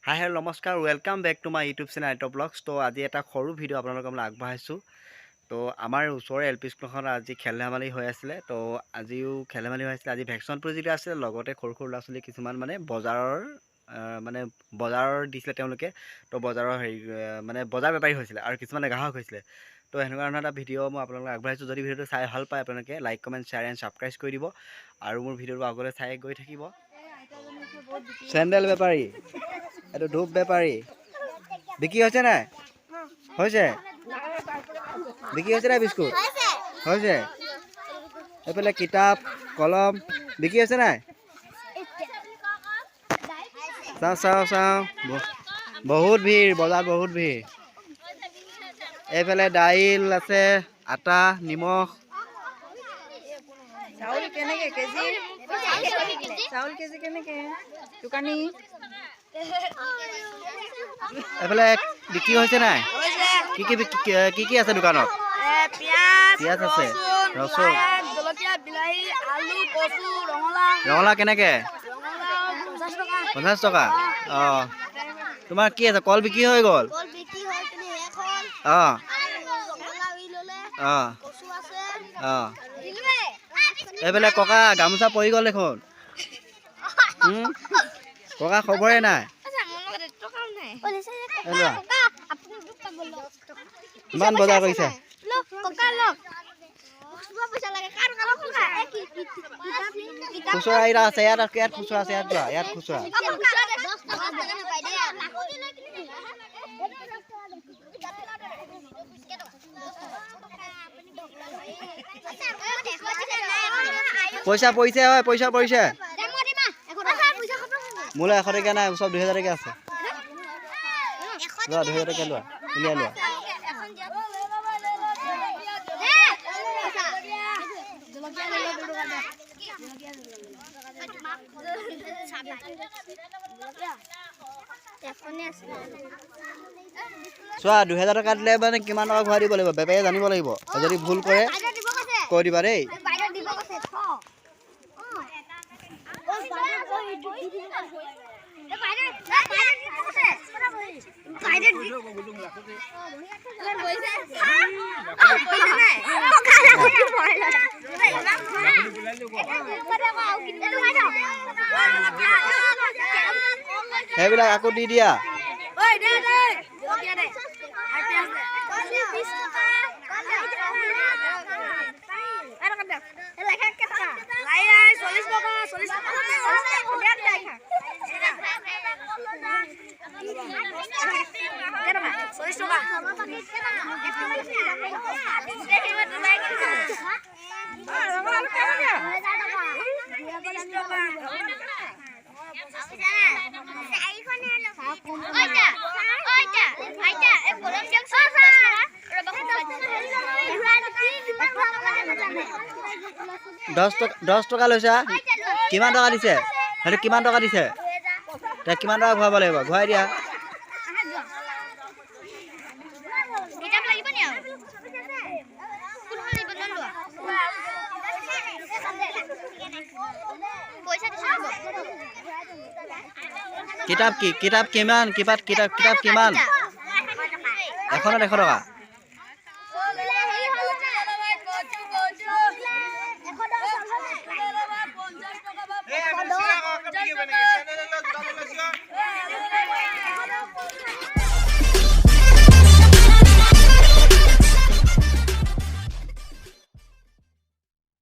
হাই, hello', নমস্কাৰ, welcome back to my YouTube channel আইট blogs. তো আজি এটা সৰু ভিডিঅ' আপোনালোকক মই আগবঢ়াইছোঁ। তো আমাৰ ওচৰৰে এল পি স্কুলখনত আজি খেল ধেমালি হৈ আছিলে। তো আজিও খেল ধেমালি হৈ আছিলে, আজি ভেকচন প্ৰতিযোগিতা আছিলে, লগতে সৰু সৰু ল'ৰা ছোৱালী কিছুমান মানে বজাৰৰ মানে বজাৰৰ দিছিলে তেওঁলোকে। তো বজাৰৰ হেৰি মানে বজাৰ বেপাৰী হৈছিলে আৰু কিছুমানে গ্ৰাহক হৈছিলে। তো সেনেকুৱা ধৰণৰ এটা ভিডিঅ' মই আপোনালোকক আগবঢ়াইছোঁ। যদি ভিডিঅ'টো চাই ভাল পায়, আপোনালোকে like, comment, share and subscribe কৰি দিব আৰু মোৰ ভিডিঅ'টো আগলৈ চাই গৈ থাকিব। চেণ্ডেল বেপাৰী, এইটো ধূপ বেপাৰী। বিক্ৰী হৈছে নাই? হৈছে। বিক্ৰী হৈছে নাই? বিস্কুট হৈছে। এইফালে কিতাপ কলম বিক্ৰী হৈছে নাই? চাওঁ চাওঁ চাওঁ, বহুত ভিৰ বজাৰত, বহুত ভিৰ। এইফালে দাইল আছে, আটা, নিমখ। চাউল কেনেকে কেজি? চাউল কেজি কেনেকে দোকানী? এইফালে বিক্ৰী হৈছে নাই? কি কি কি কি আছে দোকানত? পিঁয়াজ। পিঁয়াজ আছে, ৰচুন, জলকীয়া, বিলাহী, আলু, কচু, ৰঙালাও। ৰঙালাও কেনেকে? ৰঙালাও 50 টকা। 50 টকা। অঁ, তোমাৰ কি আছে? কল বিক্ৰী হৈ গ'ল? কল বিক্ৰী হৈ পিনি শেষ হ'ল। ৰঙালাও ই ল'লে। কচু আছে। এইফালে ককা গামোচা পৰি গ'ল দেখোন। ককা খবৰে নাই। এই লোৱা। ইমান বজাৰ কৰিছে। পইচা। খুচুৰা এইটা আছে ইয়াত, ইয়াত খুচুৰা আছে, ইয়াত যোৱা, ইয়াত খুচুৰা। পইচা পৰিছে হয়, পইচা পৰিছে। মোলৈ 100 টকীয়া নাই, চব 2000 টকীয়া আছে। লোৱা, 2000 টকীয়া লোৱা, উলিয়াই লোৱা। চোৱা, 2000 টকা দিলে মানে কিমান টকা ঘূৰাই দিব লাগিব বেপাৰীয়ে জানিব লাগিব। আৰু যদি ভুল কৰে কৈ দিবা দেই। সেইবিলাক আকৌ দি দিয়া। 40 টকা। 10 টকা, 10 টকা লৈছা, কিমান টকা দিছে সেইটো? কিমান টকা দিছে? এতিয়া কিমান টকা ঘূৰাব লাগিব? ঘূৰাই দিয়া। কিতাপ লাগিব নি আৰু? কোনখন লাগিব লৈ লোৱা। পইচা দিছো, দিব। কিতাপ কি কিতাপ কিমান? কিবা কিতাপ, কিতাপ কিমান? এখনত 100 টকা।